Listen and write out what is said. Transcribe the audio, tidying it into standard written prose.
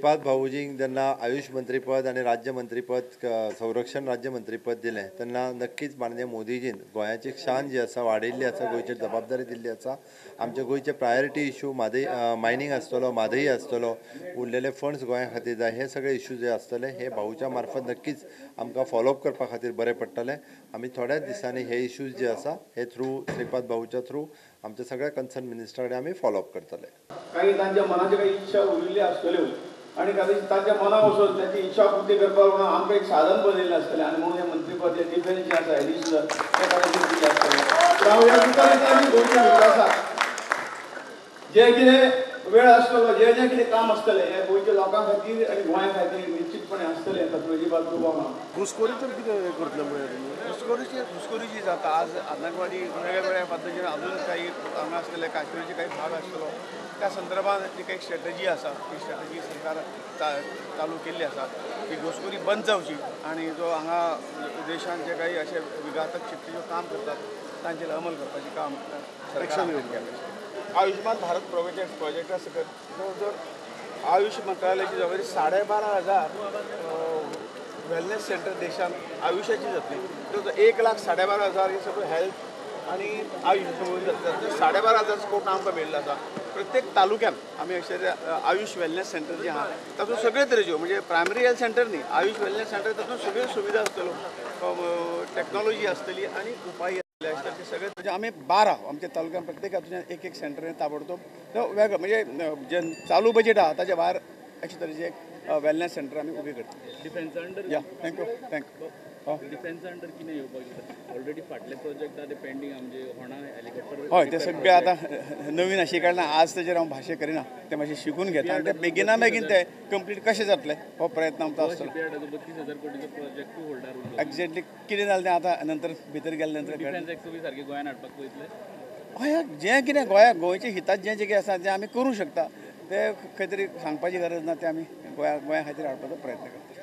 श्रीपाद भाऊजींक जेन्ना आयुष मंत्रीपद आनी राज्यमंत्रीपद, संरक्षण राज्यमंत्रीपद दिलें तेन्ना नक्कीच माननीय मोदीजीन गोंयाची शान जी आसा वाडयल्ली आसा, गोंयचेर जबाबदारी दिल्ली आसा. आमचे गोंयचे प्रायोरिटी इशू म्हादय मायनींग आसतलो, म्हादय आसतलो, उरलेले फंड्स गोंया खातीर जाय, हे सगळे इशू जे आसतले हे भाऊच्या मार्फत नक्कीच आमकां फॉलोअप करपा खातीर बरें पडटलें. आमी थोड्याच दिसांनी हे इशूज जे आसा हे थ्रू श्रीपाद भाऊच्या थ्रू आमच्या सगळ्या कन्सर्न मिनिस्टरा कडेन आमी फॉलोअप करतले. काही तांच्या मनाची काही इच्छा उरिल्ली आसतल्यो आनी कदाचित तांच्या मना वचून तांची इच्छा पूर्ती करपाक म्हणून आमकां एक साधन बनयल्लें आसतलें आनी म्हणून हें मंत्रीपद हें डिफेन्स जें आसा एडिशनल तें कदाचित दिल्लें आसतलें. हांव ह्या दितां गोंयच्या विकासाक जें कितें वेळ आसतलो, जें जें कितें काम आसतलें हें गोंयच्या लोकां खातीर आनी गोंया खातीर निश्चितपणे आसतलें, तातूंत अजिबात दुबाव ना. घुसखोरीचेर कितें करतलें म्हणल्यार तुमी? घुसखोरीची जाता आज आतंकवादी वेगळ्या पद्दतीन अजून काही हांगा आसतले, काश्मीरचे काही भाग आसतलो, त्या संदर्भात जी काही स्ट्रॅटजी आसा ती स्ट्रॅटजी सरकार चालू केल्ली आसा की घुसखोरी बंद जावची आनी जो हांगा देशांत जे काही अशे विघातक शक्ती ज्यो काम करतात तांचेर अंमल करपाचें काम सरकार केलें. आयुष्मान भारत प्रोजेक्टा सकयल जवळ आयुष मंत्रालयाची जवळ 12,500 वेलनेस सेंटर देशांत आयुष्याची जातली, तर 1,12,500 हे सगळं हेल्थ आनी आयुष जातले. 12,500 स्कोप आमकां मेळिल्लो आसा. प्रत्येक तालुक्यान आमी अशे आयुष वेलनेस सेंटर जे आहा तातूंत सगळे तरेच्यो, म्हणजे प्रायमरी हेल्थ सेंटर न्ही, आयुष वेलनेस सेंटर तातूंत सगळ्यो सुविधा आसतल्यो, टॅक्नॉलॉजी आसतली आनी उपाय आसतले सगळे. म्हणजे आमी 12 आमच्या तालुक्यान प्रत्येक हातूंतल्यान एक एक सेंटर ताबडतोब वेगळो, म्हणजे जे चालू बजेट आहा ताच्या भायर अशे तरेचे एक वेलनेस सेंटर आमी उबी करता. डिफेन्सा अंडर या thank you thank you. डिफेन्सा अंडर कितें येवपाक जाय? ऑलरेडी फाटले प्रोजेक्ट आहा ते पेंडींग, आमचे होणा हेलिकॉप्टर. हय, ते सगळे आतां नवीन आशिल्ले कारणान आज तेजेर हांव भाशे करिना, ते मातशें शिकून घेता आनी ते बेगिना बेगीन ते कंप्लीट कशें जातलें हो प्रयत्न आमचो आसतलो. 32,000 कोटीचो प्रोजेक्टूय होल्डार उरलो. एक्झॅक्टली कितें जालें तें आतां नंतर भितर गेले नंतर डिफेन्स एक्सपो बी सारकें गोंयान हाडपाक पळयतले. हय, जें कितें गोंया गोंयच्या हितांत जें जें कितें आसा तें आमी करूंक शकता, तें खंय तरी सांगपाची गरज ना, तें आमी गोंया खातीर हाडपाचो प्रयत्न करता.